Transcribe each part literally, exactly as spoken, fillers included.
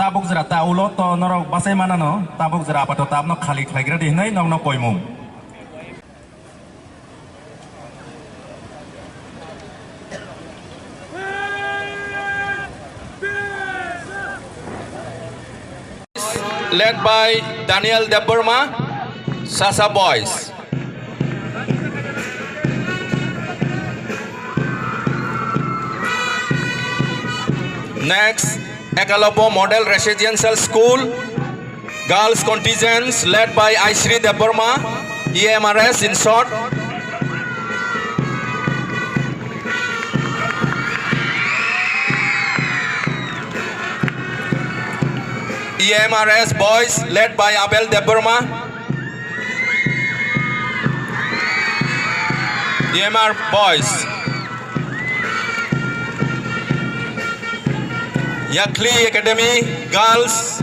Tabuk jora ta ulo to norok bachai manano, tabuk jora apato tabno khali khlaigra di hinwi nokno koimung. Led by Daniel Debbarma, Sasa Boys. Next, Ekalobo Model Residential School, girls contingents led by Aishri Debbarma, E M R S in short. E M R S boys led by Abel Debbarma. E M R boys. Yakhli Academy girls.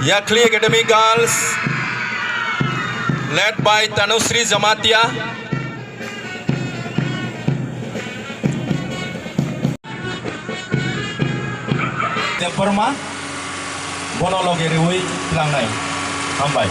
Yakhli Academy girls led by Tanusri Jamatia. Debbarma, bono loge riwi tlangnai. Hambai.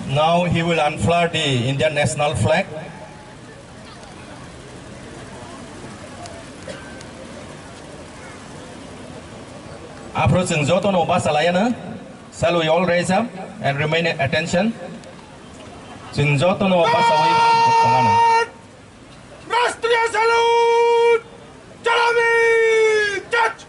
Now he will unfurl the Indian national flag. Aphuru chwng jotono basa laiano. Shall we all rise up and remain at attention? Chwng jotono basawi tongano. Rashtriya salute! Jalami! Jat!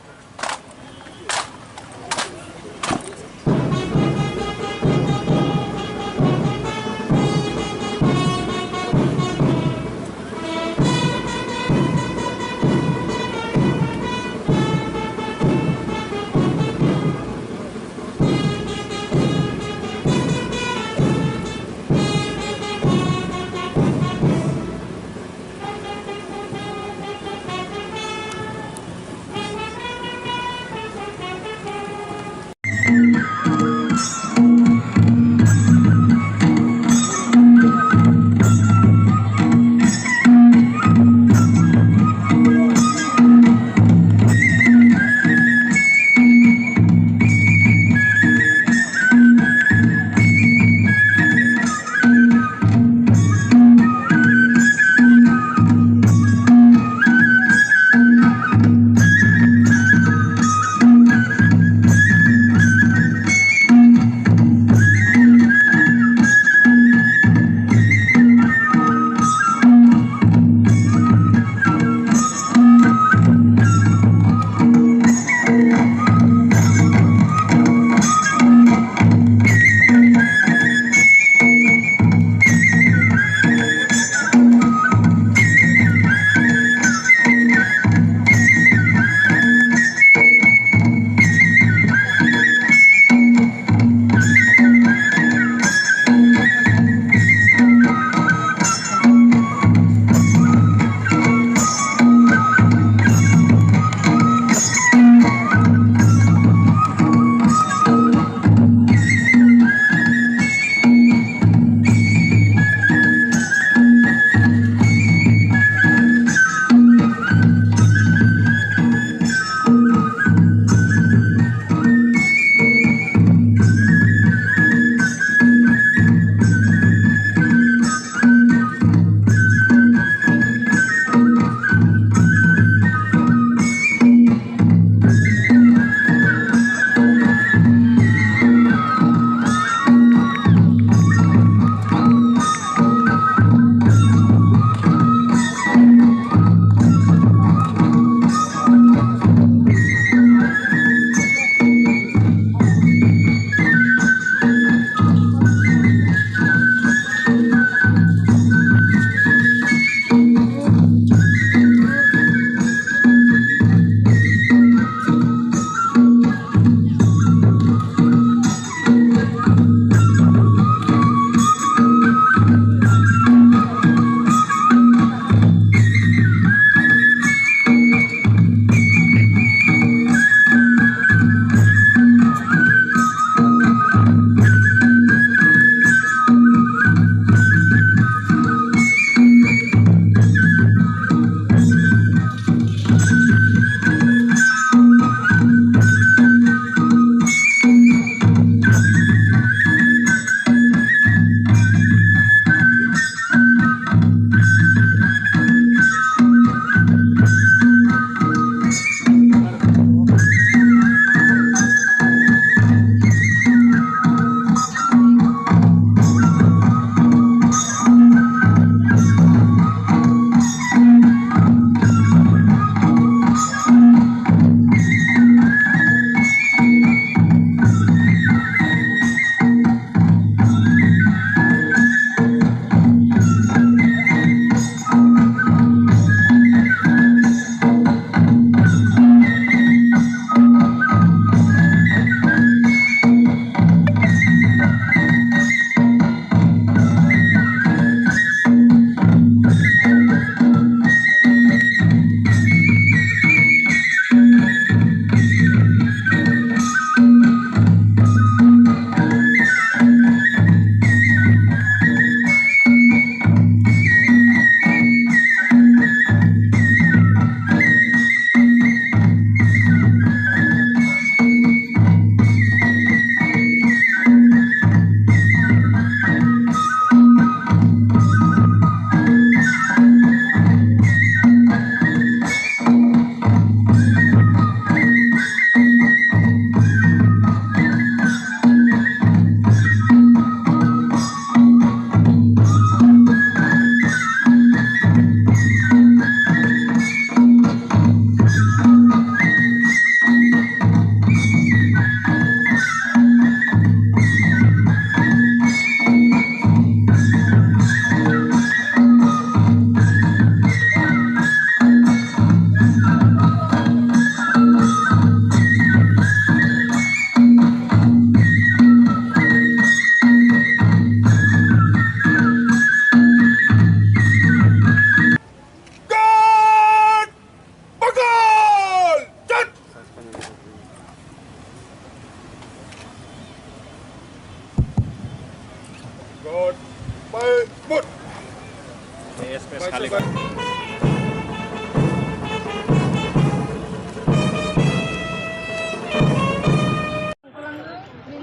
By boot.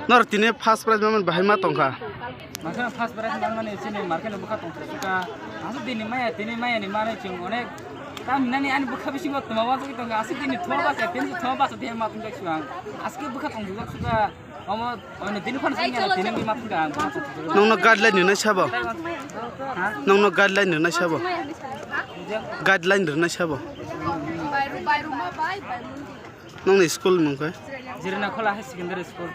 Nor tini first prize manmani bahai ma tongkha? Masa first prize manmani chini market ni bwkha tongthoksuka. Aswk dini maya, tini maya ni manwi chwng onek tam hinani ani bwkha bisingo twma uansugwi tongkha. Aswk dini thuma basa, tini thuma basa tei ma tongjaksuka. Aswk bwkha tongthoksuka. Omo, omo tini phano singya, tini ma tongkha. Nongno guideline rwnai sabo? Ha? Nongno guideline rwnai sabo? Guideline rwnai sabo? Nongni school mung khe? Jirina Khola High Secondary School.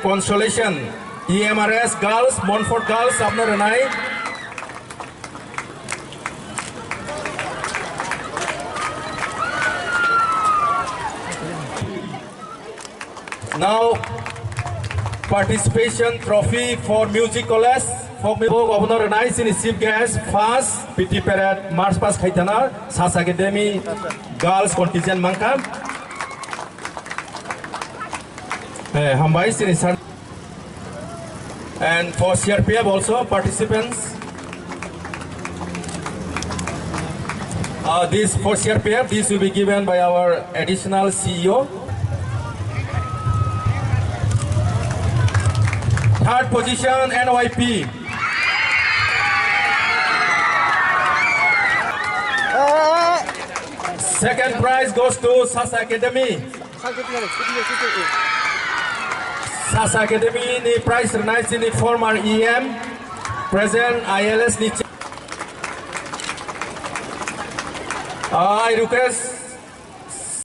Consolation, E M R S Girls, Montfort Girls, apno rwnai. Now, participation trophy for Music College, folk music, obono rwnai chini chief guest, first P T parade, march past khaithana, Sasa Academy Girls Contingent mangkha. Eh, hambai chini sir. And for C R P F also, participants. Uh, this for C R P F, this will be given by our additional C E O. Third position, N Y P. Second prize goes to Sasa Academy. Sasa Academy ni prize rwnai chini former E M, present I L S ni. I request